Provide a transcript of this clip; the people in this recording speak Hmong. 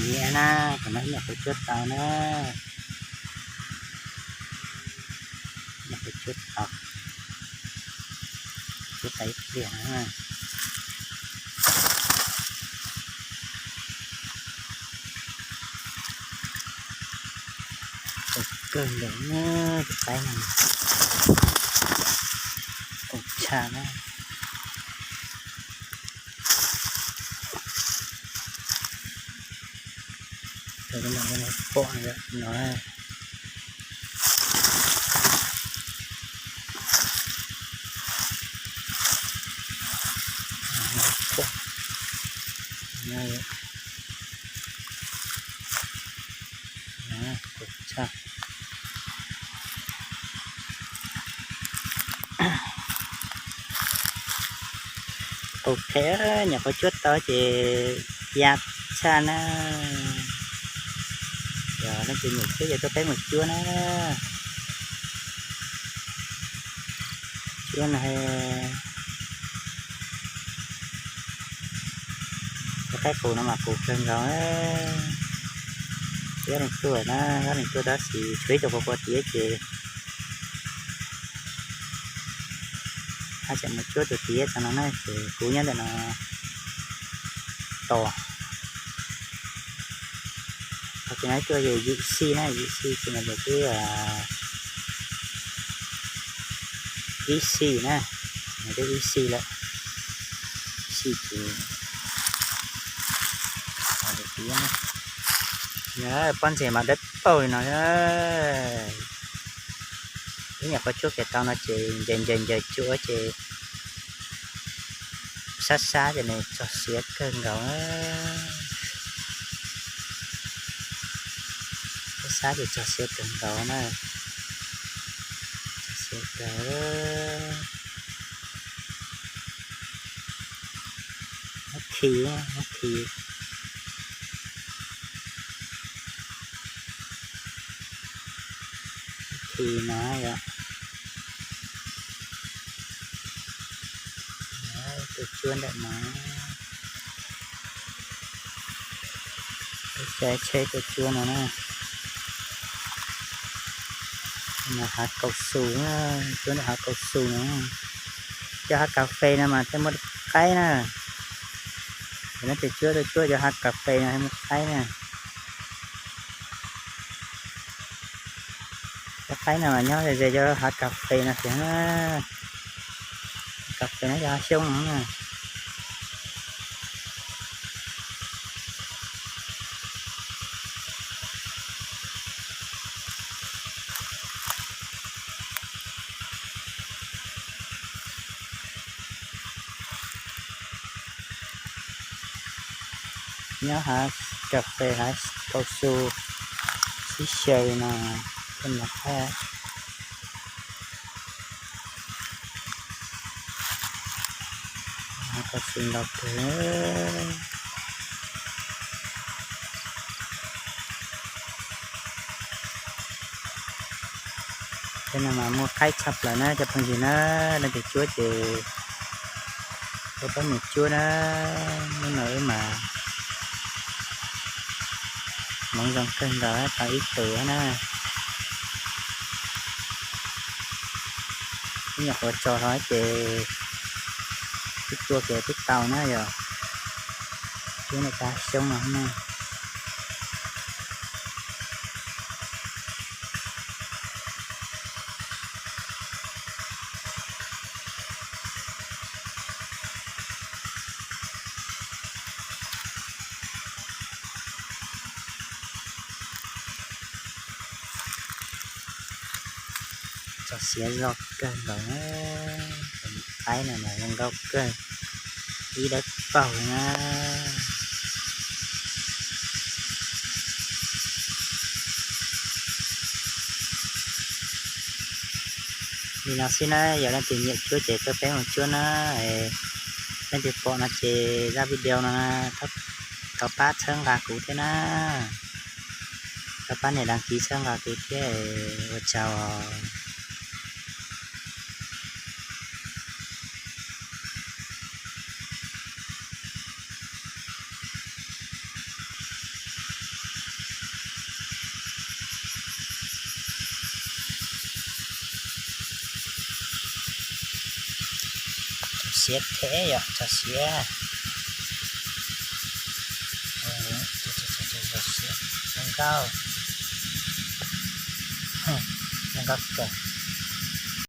Nyiam na, kuv no nyuam qhuav cuab tau na. Nyuam qhuav cuab tau, cuab tau ib pliag na. Tau kawg nkaus na, tus qaib no tau tshaj na. Pom no, tau tshaj. Ok, nyuam qhuav cuab tau ces ya tshaj na. Yog leej twg nyiam cuab ces tuaj peb mus cuab na. Cuab no, cov qaib qus no mas qus kawg nkaus. Ob leeg tuaj na, ob leeg tuaj tab sis tshuav ib tug qus qus tiav ces haj tseem mus cuab tus tiav tso no na, ces kuv nyob ntawm no tos. Qhov tseem no tuaj yim xij na, yim xij ces no twb ib xij na, twb ib xij lawm, ib xij ces pob ntseg mas dawb paug li no. Ib nyuam qhuav cuab kiag tau no ces ncaws ncaws ncaws cuab ces sab sab ces nws txog siav kawg nkaus. Sab sab ces txog siav kawg nkaus na. Txog siav kawg. Muab khi, muab khi, khi no yom. Tus cuab ntawm no, tus tsheb tus cuab no na. Hav kaus xus, cuab ntawm hav kaus xus no. Cov hav kas fes no mas thiaj muaj qaib na. Cov no ces cuab, cuab cov hav kas fes no thiaj muaj qaib na. Cov qaib no mas nyob ze ze cov hav kas fes no tiag na. Hav kas fes no cov hav xyoob no na. Nyob hav kas fes hav kaus xus sib xyaw no, tej no qab. Hav kaus xus ntau kawg. Tej no mas muaj qaib tshaj plaws na cov phooj ywg na. Leej twg cuab ces tuaj peb mus cuab na. Hnub no wb mas hmoov zoo kawg nkaus tau ib tug na. Ib nyuam qhuav tso hlo ces twb tua kiag twb tau na yom. Cuab ntawm cov hav xyoob no na. Txog siav zog kawg nkaus, qaib no mas zoo nkauj kawg, ib dawb paug na. Li no xwb na, yog leej twg nyiam cuab ces tuaj peb mus cuab na. Leej twg pom no ces zaj video no thov pab txhawb nqa kuv thiab na, thov pab nias đăng ký txhawb nqa kuv thiab, ua tsaug. Siav thiab yom, tso siav, siav, zoo nkauj, zoo nkauj kawg.